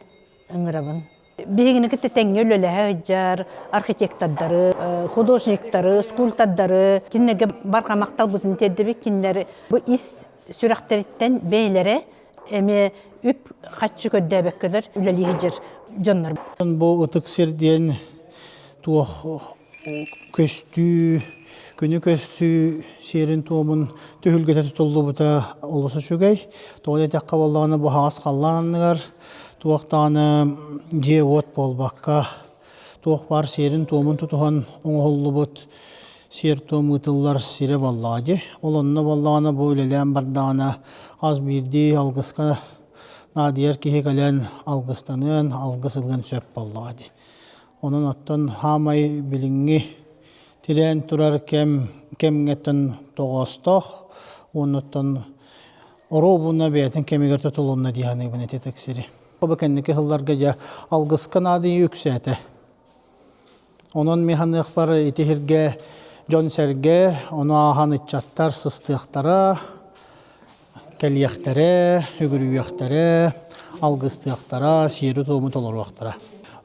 [SPEAKER 9] ыҥырабын. Биһигини кытта тэҥҥэ үлэлэһэ сылдьар архитектордары, художниктары, скульптордары кинилэргэ барҕа махталбытын тиэрдэбит. Кинилэр бу ис сүрэхтэриттэн бэйэлэрэ эмиэ үп харчы көрдөөбөккөлөр үлэлии сылдьар дьоннор.
[SPEAKER 10] Бу ытык сир диэн туох көстүү, күнү көстүү сиэрин-туомун түһүлгэтэ тутуллубута олус үчүгэй. Тоҕо диэтэххэ буоллаҕына бу аһаҕас халлаан анныгар туох даҕаны дьиэ-уот буолбакка, туох баар сиэрин-туомун тутуһан оҥоһуллубут сиэр-туом ыытыллар сирэ буоллаҕа дии. Ол онно буоллаҕына бу үлэлээн бардаҕына хас биирдии алгыска наадыйар киһи кэлэн алгыстаныан, алгыс ылыан сөп буоллаҕа дии. Онон оттон хаамай билиҥҥи тирээн турар кэм кэмҥэттэн тоҕоостоох уонна оттон оруобуна бэйэтин кэмигэр тутулунна дии саныыбын ити ытык сири. Бу кэнники сылларга дьэ алгыска наадыйыы үксээтэ. Онон мин саныахпар ити сиргэ дьон-сэргэ, ону ааһан ыччаттар сыстыахтара, кэлиэхтэрэ, үгүрүйүөхтэрэ, алгыстыахтара, сиэри-туому толоруохтара.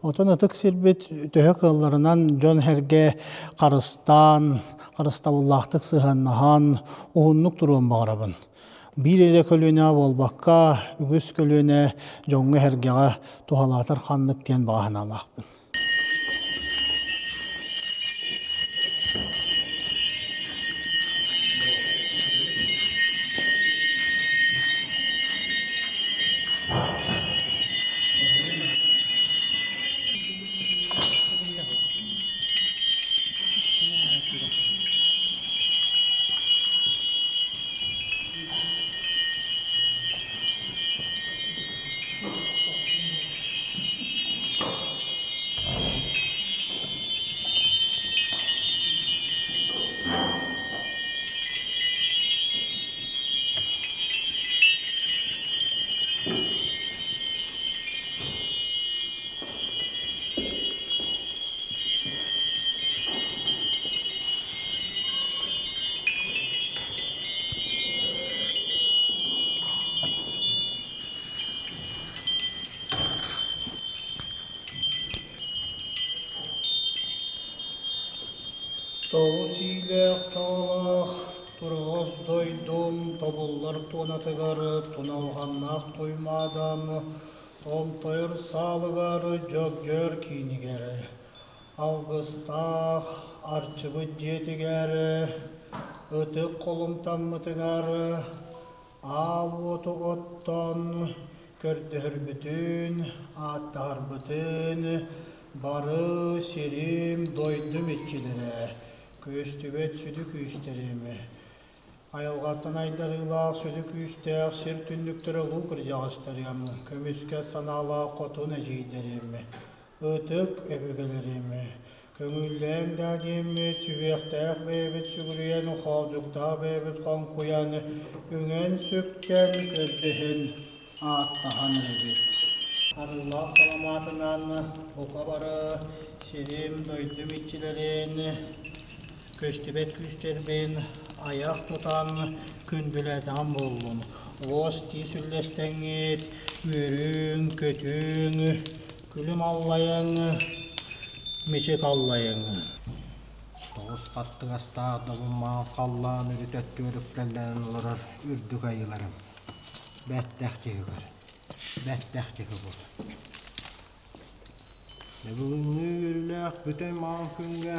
[SPEAKER 10] Отон ытык сирбит төһө кыалларынан дьон-сэргэ харыстаан, харыстабыллаахтык сыһыаннаһан, уһуннук туруон баҕарабын. Биир эрэ көлүөнэҕэ буолбакка, үгүс көлүөнэ дьоҥҥо-сэргэҕэ туһалаатар ханнык диэн баҕа санаалаахпын. Тоҕус иилээх-саҕалаах тураҕас дойдум тобуллар туонатыгар туналҕаннаах Туймаадам томтойор саалыгар Дьөгдьөр киинигэр Алгыстаах арчыбыт дьиэтигэр ытык холумтаммытыгар аал уоту оттон көрдөһөрбүтүн, ааттаһарбытын бары сирим, дойдум иччилэрэ, күөстүбэт сүдү күүстэрим, айылҕаттан айдарыылаах сүдү күүстээх сир түннүктэрэ улуу кырдьаҕастарым, көмүскэ санаалаах хотун эдьиийдэрим, Ытык өбүгэлэрим, көҥүллээн да диэммит, сүһүөхтээх бэйэбит сүгүрүйэн, хоолдьуктаах бэйэбит хоҥкуйан, үҥэн-сүктэн, көрдөһөн, ааттаһан эрэбит. Арыылаах саламаатынан бука бары сирим, дойдум иччилэрин, көстүбэт күүстэрбин айах тутан күндүлээтэҕим буоллун. Уос-тиис үллэстэҥҥит, үөрүҥ-көтүҥ, Күлүм аллайыҥ, мичик аллайыҥ.
[SPEAKER 11] Тоҕус хаттыгастаах долун халлаан үрүт өттүгэр үктэллэнэн олорор үрдүк айыыларым. Бэттэх киһи көр, бэттэх киһи бул. Бүгүҥҥү үөрүүлээх бүтэй маҥан күҥҥэ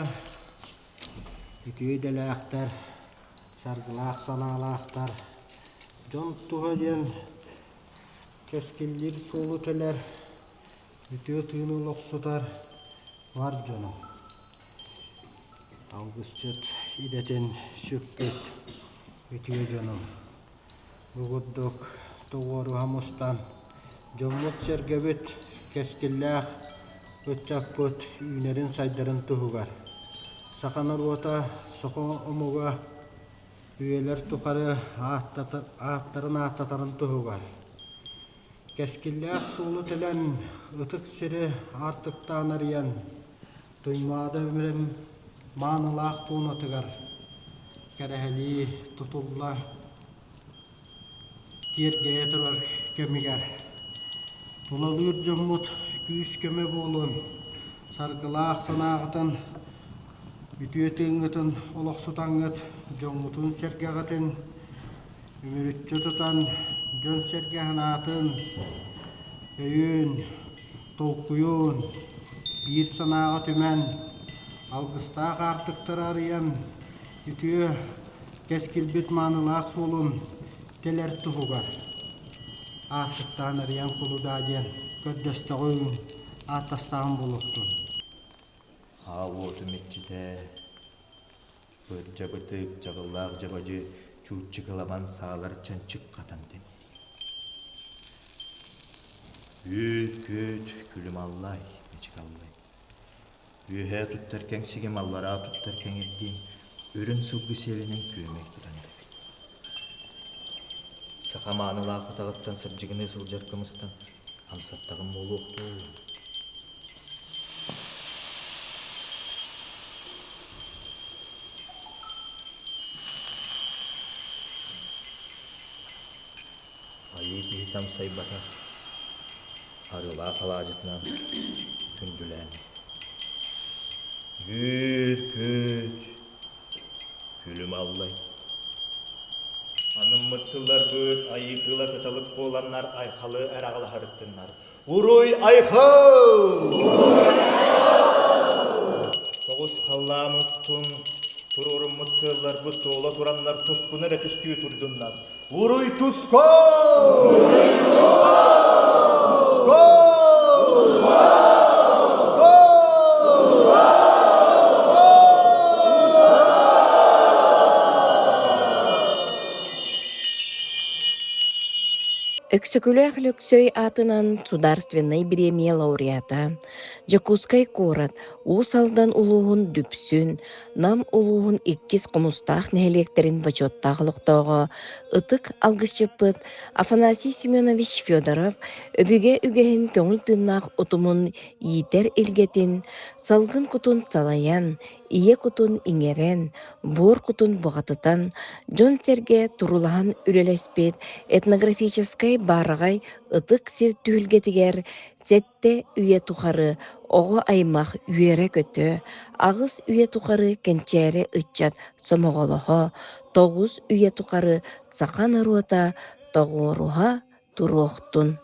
[SPEAKER 11] үтүө идэлээхтэр, саргылаах санаалаахтар, дьон туһа диэн Кэскиллиир суолу тэлэр, үтүө тыыны олохсутар бар дьонум. Алгысчыт идэтин сүкпүт. үтүө дьонум! Бу курдук тоҕуоруһа мустан дьоммут-сэргэбит кэскиллээх ыччаппыт үүнэрин-сайдарын туһугар саха норуота, саха омуга үйэлэр тухары ааттарын ааттатарын туһугар кэскиллээх суолу тэлэн, ытык сири аартыктаан арыйан Туймаада үмүрүм маанылаах туонатыгар кэрэһэлии тутулла киэргэйэ турар кэмигэр тулалыыр дьоммут күүс-көмө буолун, саргылаах санааҕытын, үтүө тыыҥҥытын олохсутаҥҥыт дьоҥҥутун-сэргэҕитин Үмүрүччү тутан дьон-сэргэ санаатын, өйүн, толкуйун биир санааҕа түмэн, алгыстаах аартыктары арыйан, үтүө кэскилбит маанылаах суолун тэлэр туһугар аартыктаан арыйан кулудаа диэн көрдөстөҕүҥ, ааттастаҕым буолуохтун.
[SPEAKER 12] Аал уотум иччитэ Бырдьабытык, дьаҕыллаах дьабадьы чууччукаламан саалар чанчык хатан тэнийэр. Үүт-күөт, күлүм аллай, мичик аллай. Үөһээ туттар кэҥсигим, аллараа туттар кэҥирдиим, үрүҥ сылгы сиэлинэн күөмэй тутан эрэбин. Саха маанылаах утаҕыттан сырдьыгыныы сылдьар кымыстан амсаттаҕым буолуохтуу. Айыы киһитэ амсайбатах, арыылаах алаадьытынан күндүлээн. Үүт-күт, күлүм аллай. Аныммыт тылларбыт айыы кыыла кыталык буоланнар айхалы эраҕалаһарыттыннар. Уруй айхал! Тоҕус халлаан устун туруоруммут сыалларбыт туола тураннар тускуну эрэ түстүү турдуннар. Уруй туско!
[SPEAKER 1] Өксөкүлээх Өлөксөй аатынан Судаарственнай бириэмийэ лауреата, Дьокуускай куорат Уус Алдан улууһун Дүпсүн, Нам улууһун иккис Хомустаах нэһилиэктэрин бочуоттаах олохтооҕо, ытык алгысчыппыт Афанасий Семенович Федоров өбүгэ үгэһин көҥүл тыыннаах утумун иитэр илгэтин, салгын кутун салайан, ийэ кутун иҥэрэн, буор кутун буҕатытан, дьон-сэргэ турулаһан үлэлэспит этнографическай баараҕай ытык сир түһүлгэтигэр сэттэ үйэ тухары оҕо аймах үөрэ-көтө, аҕыс үйэ тухары кэнчээри ыччат сомоҕолоһо, тоҕус үйэ тухары саха норуота тоҕуоруһа туруохтун.